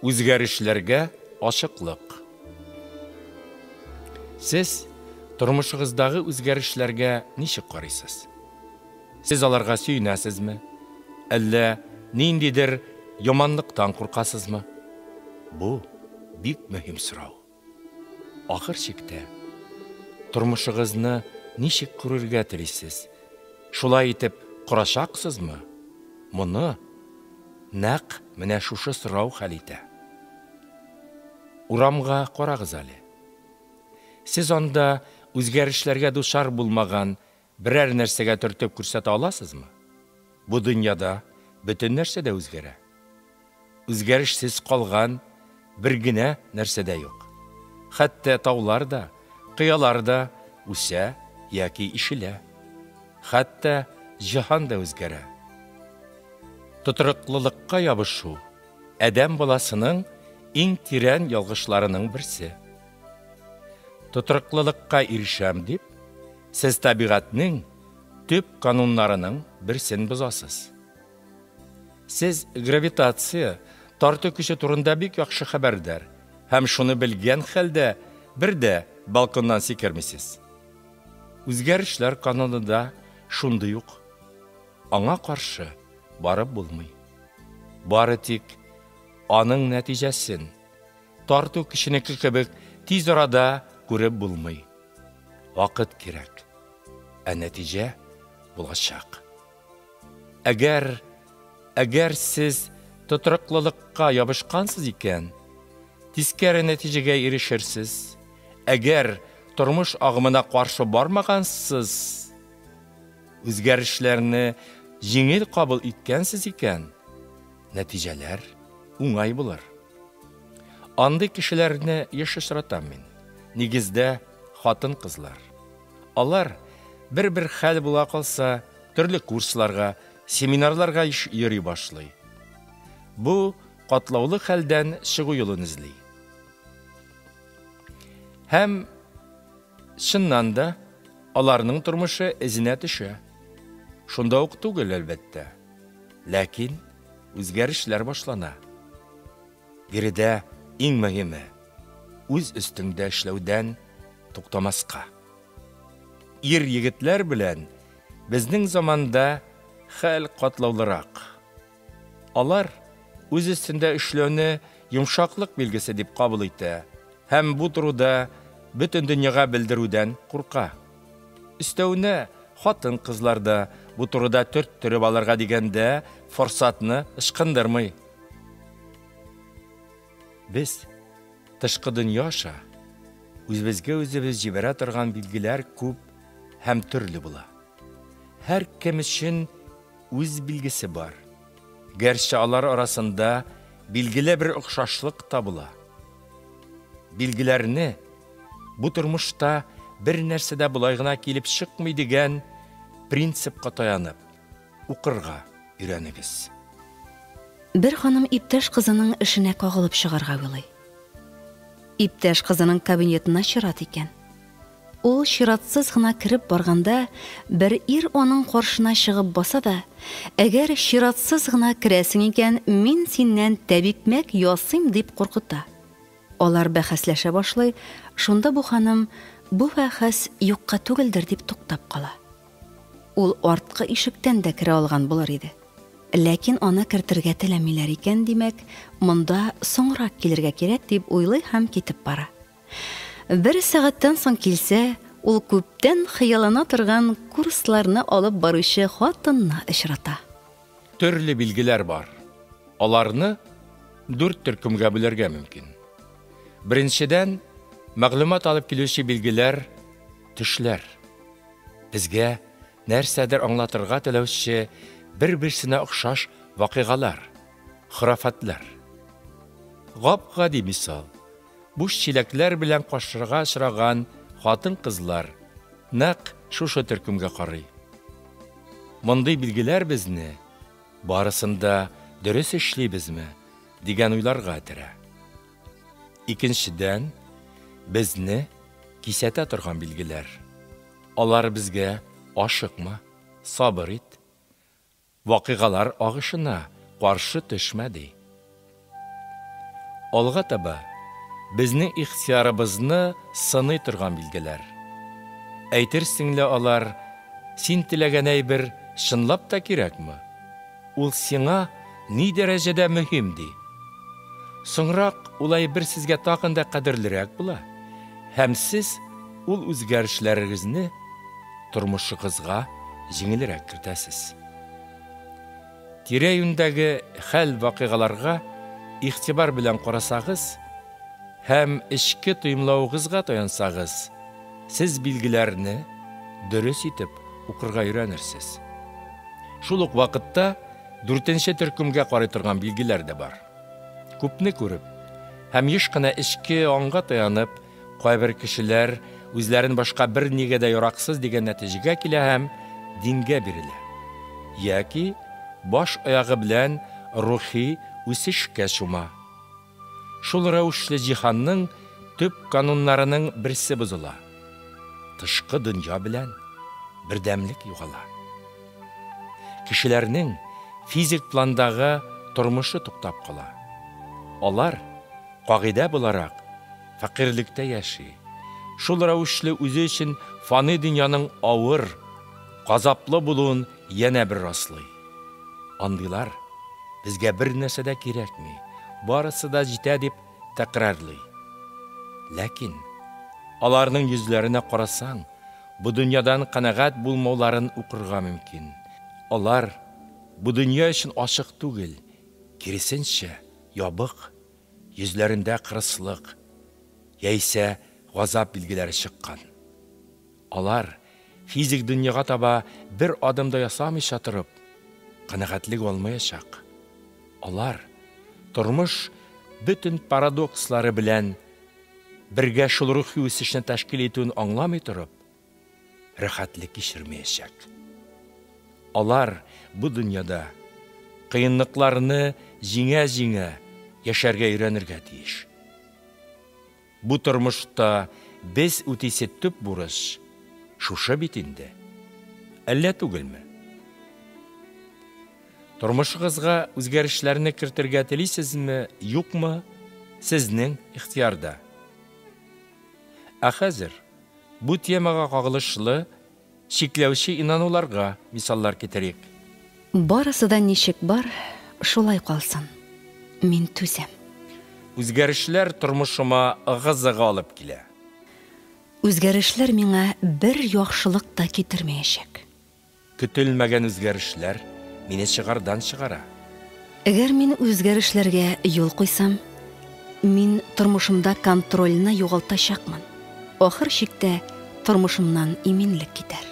Үзгәрешләргә ачыклык. Сез тормышыгыздагы үзгәрешләргә ничек карыйсыз? Сез аларга сөенәсезме? Әллә ниндидер яманлыктан куркасызмы? Бу бик мөһим сорау. Ахыр чиктә, тормышыгызны ничек күрергә телисез? Шулай итеп корачаксызмы? Моны нәкъ менә шушы сорау хәл итә. Урамга карагыз әле. Сез анда үзгәрешләргә дучар булмаган берәр нәрсәгә төртеп күрсәтә аласызмы? Бу дөньяда бөтен нәрсә дә үзгәрә. Үзгәрешсез калган бер генә нәрсә дә юк. Хәтта таулар да, кыялар да үсә яки ишелә. Хәтта җиһан да үзгәрә. Тотрыклылыкка ябышу, адәм баласының иң тирән ялгышларының берсе. Тотрыклылыкка ирешәм дип, сез табигатьнең төп кануннарының берсен бозасыз. Сез гравитация, тарту көче турында бик яхшы хәбәрдар һәм шуны белгән хәлдә бер дә балконнан сикермисез. Үзгәрешләр кануны да шундый ук. Аңа каршы барып булмый. Бары тик аның нәтиҗәсен тарту көченеке кебек тиз арада күреп булмый. Вакыт кирәк, ә нәтиҗә булачак. Әгәр, әгәр сез тотрыклылыкка ябышкансыз икән, тискәре нәтиҗәгә ирешерсез. Әгәр тормыш агымына каршы бармагансыз, үзгәрешләрне җиңел кабул иткәнсез икән, нәтиҗәләр уңай булыр. Андый кешеләрне еш очратам мин. Нигездә хатын-кызлар. Алар бер-бер хәл була калса, төрле курсларга, семинарларга еш йөри башлый. Бу катлаулы хәлдән чыгу юлын эзли. Һәм чыннан да аларның тормышы эзенә төшә. Шунда ук түгел, әлбәттә. Ләкин үзгәрешләр башлана. Биредә иң мөһиме үз өстеңдә эшләүдән туктамаска. Ир егетләр белән безнең заманда хәл катлаулырак. Алар үз өстендә эшләүне йомшаклык билгесе дип кабул итә һәм бу турыда бөтен дөньяга белдерүдән курка. Өстәвенә хатын-кызлар да бу турыда төрттереп алырга дигәндә форсатны ычкындырмый. Без тышкы дөнья аша үзебезгә үзебез җибәрә торган билгеләр күп һәм төрле була. Һәркем өчен үз билгесе бар. Гәрчә алар арасында билгеле бер охшашлык та була. Билгеләрне бу тормышта бер нәрсә дә болай гына килеп чыкмый дигән принципка таянып укырга өйрәнегез. Бер ханым иптәш кызының эшенә кагылып чыгарга уйлый. Иптәш кызының кабинетына чират икән. Ул чиратсыз гына кереп барганда, бер ир аның каршына чыгып баса да, әгәр чиратсыз гына керәсең икән, мин синнән тәбикмәк ясыйм дип куркыта. Алар бәхәсләшә башлый, шунда бу ханым бу бәхәс юкка түгелдер дип туктап кала. Ул арткы ишектән дә керә алган булыр иде. Ләкин аны кертергә теләмиләр икән, димәк, монда соңрак килергә кирәк дип уйлый һәм китеп бара. Бер сәгатьтән соң килсә, ул күптән хыяллана торган курсларны алып баручы хатынны очрата. Төрле билгеләр бар. Аларны дүрт төркемгә бүләргә мөмкин. Беренчедән, мәгълүмат алып килүче билгеләр төшләр. Безгә нәрсәдер аңлатырга теләүче бер-берсенә охшаш вакыйгалар, хорафатлар. Гап-гади мисал. Буш чиләкләр белән каршыга очраган хатын-кызлар нәкъ шушы төркемгә карый. Мондый билгеләр безне барысын да дөрес эшлибезме дигән уйларга этәрә. Икенчедән, безне кисәтә торган билгеләр. Алар безгә ашыкма, сабыр ит, вакыйгалар агышына каршы төшмә ди. Алга таба безнең ихтыярыбызны сыный торган билгеләр. Әйтерсең лә алар, син теләгән әйбер чынлап та кирәкме? Ул сиңа ни дәрәҗәдә мөһим, ди. Соңрак ул әйбер сезгә тагын да кадерлерәк була, һәм сез ул үзгәрешләрегезне тормышыгызга җиңелрәк кертәсез. Тирә-юньдәге хәл-вакыйгаларга игътибар белән карасагыз һәм эчке тоемлавыгызга таянсагыз, сез билгеләрне дөрес итеп укырга өйрәнерсез. Шул ук вакытта дүртенче төркемгә карый торган билгеләр дә бар. Күпне күреп һәм еш кына эчке аңга таянып, кайбер кешеләр үзләрен башка бернигә дә яраксыз дигән нәтиҗәгә килә һәм дингә бирелә. Яки баш аягы белән рухи үсешкә чума. Шул рәвешле җиһанның төп кануннарының берсе бозыла. Тышкы дөнья белән бердәмлек югала. Кешеләрнең физик пландагы тормышы туктап кала. Алар, кагыйдә буларак, фәкыйрьлектә яши. Шул рәвешле үзе өчен фани дөньяның авыр, газаплы булуын янә бер раслый. Андыйлар, безгә бер нәрсә дә кирәкми, барысы да җитә дип тәкрарлый. Ләкин аларның йөзләренә карасаң, бу дөньядан канәгать булмауларын укырга мөмкин. Алар бу дөнья өчен ачык түгел, киресенчә, ябык, йөзләрендә кырыслык, яисә газап билгеләре чыккан. Алар физик дөньяга таба бер адым да ясамыйча торып, канәгатьлек алмаячак. Алар тормыш бөтен парадокслары белән бергә шул рухи үсешне тәшкил итүен аңламый торып, рәхәтлек кичермәячәк. Алар бу дөньяда кыенлыкларны җиңә-җиңә яшәргә өйрәнергә тиеш. Бу тормышта без үтисе төп бурыч шушы бит инде. Әллә түгелме? Тормышыгызга үзгәрешләрне кертергә телисезме, юкмы, сезнең ихтыярда. Ә хәзер бу темага кагылышлы чикләүче инануларга мисаллар китерик. Барысы да ничек бар, шулай калсын. Мин түзәм. Үзгәрешләр тормышыма ыгы-зыгы алып килә. Үзгәрешләр миңа бер яхшылык та китермәячәк. Көтелмәгән үзгәрешләр мине чыгардан чыгара. Әгәр мин үзгәрешләргә юл куйсам, мин тормышымда контрольне югалтачакмын. Ахыр чиктә тормышымнан иминлек китәр.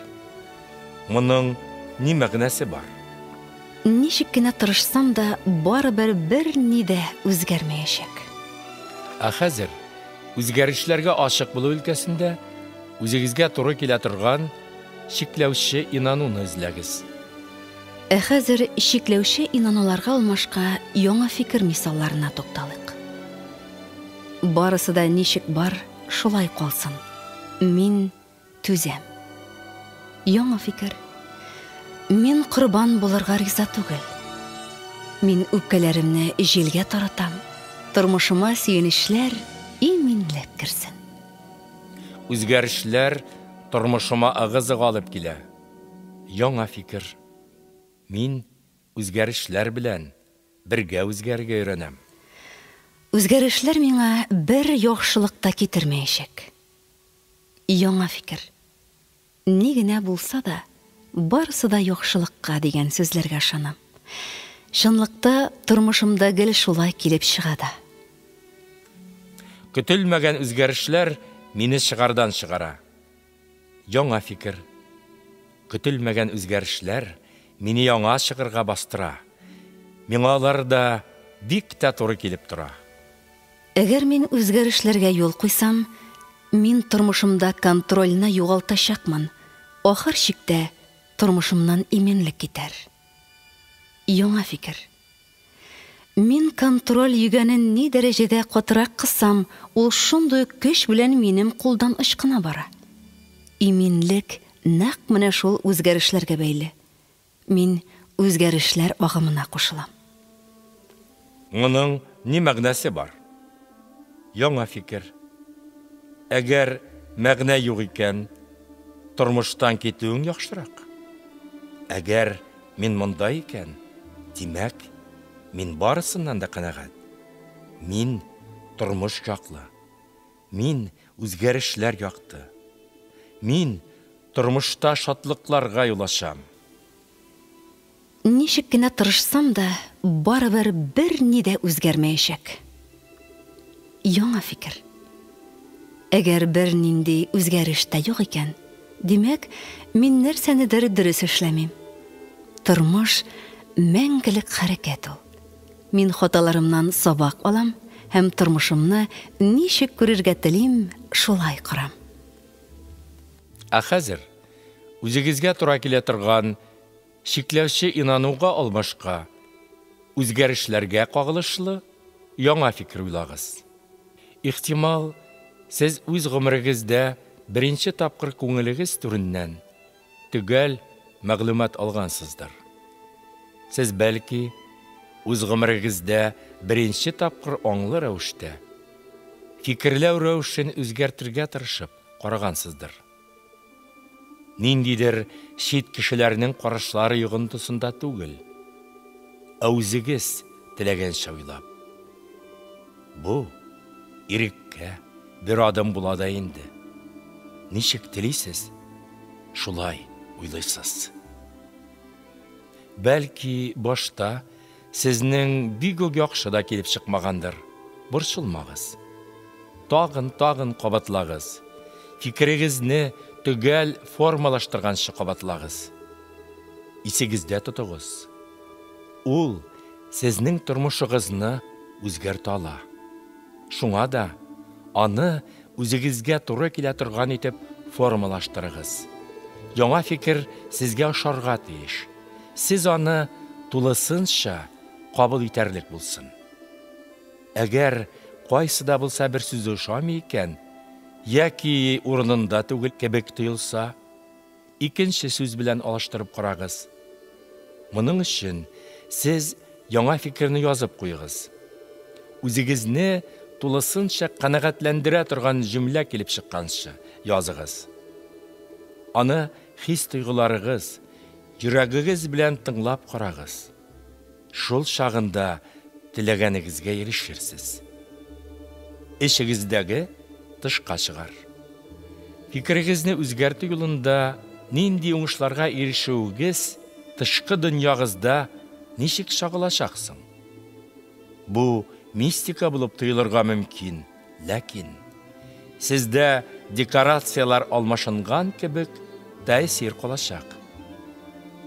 Моның ни мәгънәсе бар? Ничек кенә тырышсам да, барыбер бер ни дә үзгәрмәячәк. Ә хәзер үзгәрешләргә ачык булу өлкәсендә үзегезгә туры килә торган чикләүче инануны эзләгез. Ә хәзер чикләүче инануларга алмашка яңа фикер мисалларына тукталыйк. Барысы да ничек бар, шулай калсын. Мин түзәм. Яңа фикер. Мин корбан булырга риза түгел. Мин үпкәләремне җилгә таратам. Тормышыма сөенечләр, иминлек керсен. Үзгәрешләр тормышыма ыгы-зыгы алып килә. Яңа фикер. Мин үзгәрешләр белән бергә үзгәрергә өйрәнәм. Үзгәрешләр миңа бер яхшылык та китермәячәк. Яңа фикер. Ни генә булса да, барысы да яхшылыкка дигән сүзләргә ышанам. Чынлыкта тормышымда гел шулай килеп чыга да. Көтелмәгән үзгәрешләр мине чыгардан чыгара. Яңа фикер. Көтелмәгән үзгәрешләр мине яңа чыгырга бастыра. Миңа алар да бик тә туры килеп тора. Әгәр мин үзгәрешләргә юл куйсам, мин тормышымда контрольне югалтачакмын. Ахыр чиктә тормышымнан иминлек китәр. Яңа фикер. Мин контроль йөгәнен ни дәрәҗәдә катырак кыссам, ул шундый көч белән минем кулдан ычкына бара. Иминлек нәкъ менә шул үзгәрешләргә бәйле. Мин үзгәрешләр агымына кушылам. Моның ни мәгънәсе бар? Яңа фикер. Әгәр мәгънә юк икән, тормыштан китүең яхшырак. Әгәр мин монда икән, димәк, мин барысыннан да канәгать. Мин тормыш яклы. Мин үзгәрешләр якты. Мин тормышта шатлыкларга юл ачам. Ничек кенә тырышсам да, барыбер берни дә үзгәрмәячәк. Яңа фикер. Әгәр бернинди үзгәреш тә юк икән, димәк, мин нәрсәнедер дөрес эшләмим. Тормыш мәңгелек хәрәкәт ул. Мин хаталарымнан сабак алам һәм тормышымны ничек күрергә телим, шулай корам. Ә хәзер үзегезгә тура килә торган чикләүче инануга алмашка үзгәрешләргә кагылышлы яңа фикер уйлагыз. Ихтимал, сез үз гомерегездә беренче тапкыр күңелегез түреннән төгәл мәгълүмат алгансыздыр. Сез бәлки үз гомерегездә беренче тапкыр аңлы рәвештә фикерләү рәвешен үзгәртергә тырышып карагансыздыр. Ниндидер чит кешеләрнең карашлары йогынтысында түгел, ә үзегез теләгәнчә уйлап. Бу иреккә бер адым була да инде. Ничек телисез, шулай уйлыйсыз. Бәлки башта сезнең бик үк яхшы да килеп чыкмагандыр. Борчылмагыз. Тагын-тагын кабатлагыз. Фикерегезне төгәл формалаштырганчы кабатлагыз. Исегездә тотыгыз. Ул сезнең тормышыгызны үзгәртә ала. Шуңа да аны үзегезгә туры килә торган итеп формалаштырыгыз. Яңа фикер сезгә ошарга тиеш. Сез аны тулысынча кабул итәрлек булсын. Әгәр кайсы да булса бер сүзе ошамый икән, яки урынында түгел кебек тоелса, икенче сүз белән алыштырып карагыз. Моның өчен сез яңа фикерне язып куегыз. Үзегезне тулысынча канәгатьләндерә торган җөмлә килеп чыкканчы языгыз. Аны хис-тойгыларыгыз, йөрәгегез белән тыңлап карагыз. Шул чагында теләгәнегезгә ирешерсез. Эчегездәге тышка чыгар. Фикерегезне үзгәртү юлында нинди уңышларга ирешүегез тышкы дөньягызда ничек чагылачак соң? Бу мистика булып тоелырга мөмкин, ләкин сездә декорацияләр алмашынган кебек тәэсир калачак.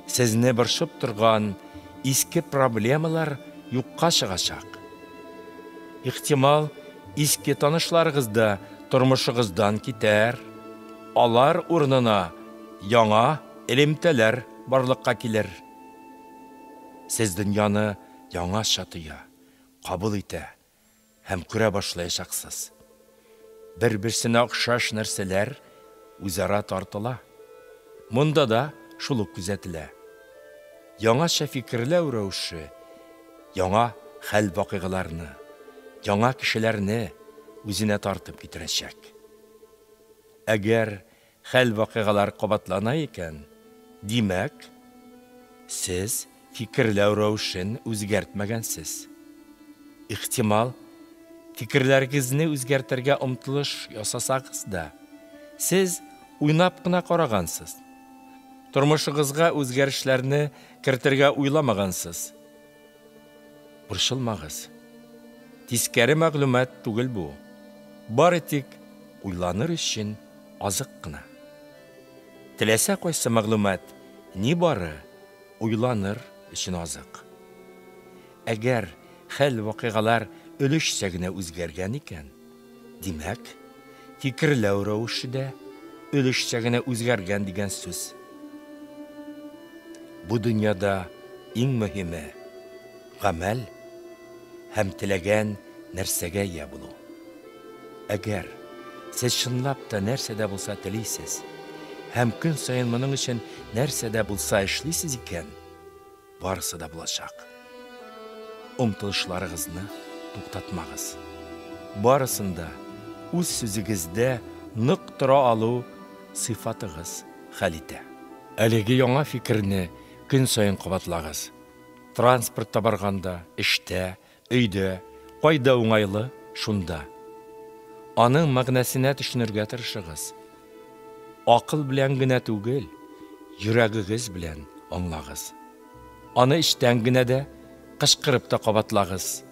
Сезне борчып торган иске проблемалар юкка чыгачак. Ихтимал, иске танышларыгыз да тормышыгыздан китәр. Алар урынына яңа элемтәләр барлыкка килер. Сез дөньяны яңача тоя, кабул итә һәм күрә башлаячаксыз. Бер-берсенә охшаш нәрсәләр үзара тартыла. Монда да шул ук күзәтелә. Яңача фикерләү рәвеше яңа хәл-вакыйгаларны, яңа кешеләрне үзенә тартып китерәчәк. Әгәр хәл-вакыйгалар кабатлана икән, димәк, сез фикерләү рәвешен үзгәртмәгәнсез. Ихтимал, фикерләрегезне үзгәртергә омтылыш ясасагыз да, сез уйнап кына карагансыз. Тормышыгызга үзгәрешләрне кертергә уйламагансыз. Борчылмагыз. Тискәре мәгълүмат түгел бу. Бары тик уйланыр өчен азык кына. Теләсә кайсы мәгълүмат нибары уйланыр өчен азык. Әгәр хәл-вакыйгалар өлешчә генә үзгәргән икән, димәк, фикерләү рәвеше дә өлешчә генә үзгәргән дигән сүз. Бу дөньяда иң мөһиме гамәл һәм теләгән нәрсәгә ия булу. Әгәр сез чынлап та нәрсә дә булса телисез һәм көн саен моның өчен нәрсә дә булса эшлисез икән, барысы да булачак. Омтылышларыгызны туктатмагыз. Барысын да үз сүзегездә нык тора алу сыйфатыгыз хәл итә. Әлеге яңа фикерне көн саен кабатлагыз. Транспортта барганда, эштә, өйдә, кайда уңайлы, шунда. Аның мәгънәсенә төшенергә тырышыгыз. Акыл белән генә түгел, йөрәгегез белән аңлагыз. Аны эчтән генә дә, кычкырып та кабатлагыз.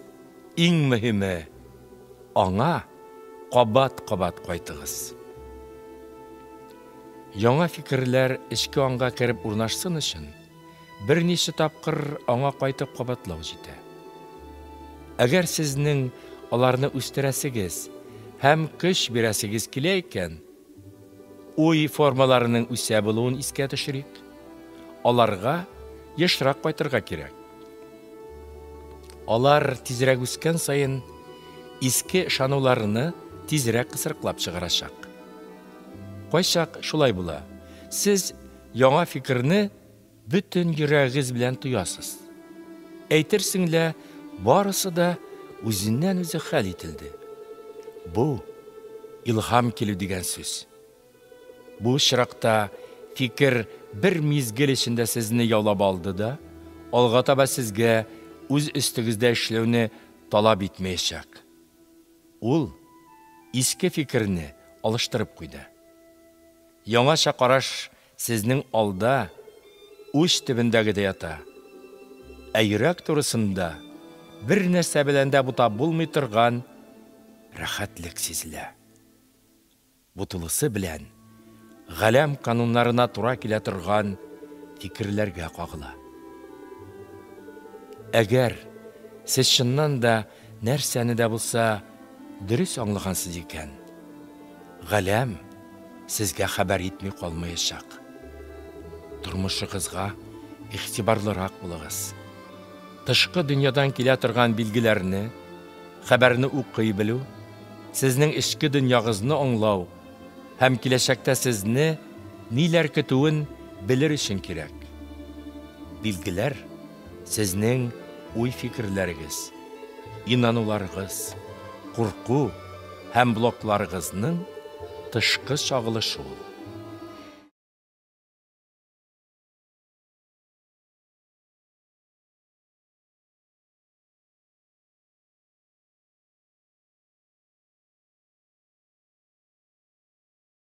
Иң мөһиме, аңа кабат-кабат кайтыгыз. Яңа фикерләр эчке аңга кереп урнашсын өчен, берничә тапкыр аңа кайтып кабатлау җитә. Әгәр сезнең аларны үстерәсегез һәм көч бирәсегез килә икән, уй формаларының үсә булуын искә төшерик. Аларга ешрак кайтырга кирәк. Алар тизрәк үскән саен иске ышануларны тизрәк кысрыклап чыгарачак. Кайчак шулай була. Сез яңа фикерне бөтен йөрәгегез белән тоясыз. Әйтерсең лә, барысы да үзеннән-үзе хәл ителде. Бу илһам килү дигән сүз. Бу очракта фикер бер мизгел эчендә сезне яулап алды да, алга таба сезгә үз өстегездә эшләүне таләп итмәячәк. Ул иске фикерне алыштырып куйды. Яңача караш сезнең алда уч төбендәге дә ята. Ә йөрәк турысында бер нәрсә белән дә бутап булмый торган рәхәтлек сизелә. Бу тулысы белән галәм кануннарына тура килә торган фикерләргә кагыла. Әгәр сез чыннан да нәрсәне дә булса дөрес аңлагансыз икән, галәм сезгә хәбәр итми калмаячак. Тормышыгызга игътибарлырак булыгыз. Тышкы дөньядан килә торган билгеләрне, хәбәрне укый белү, сезнең эчке дөньягызны аңлау һәм киләчәктә сезне ниләр көтүен белер өчен кирәк. Билгеләр сезнең уй-фикерләрегез, инануларыгыз, курку һәм блокларыгызның тышкы чагылышы ул.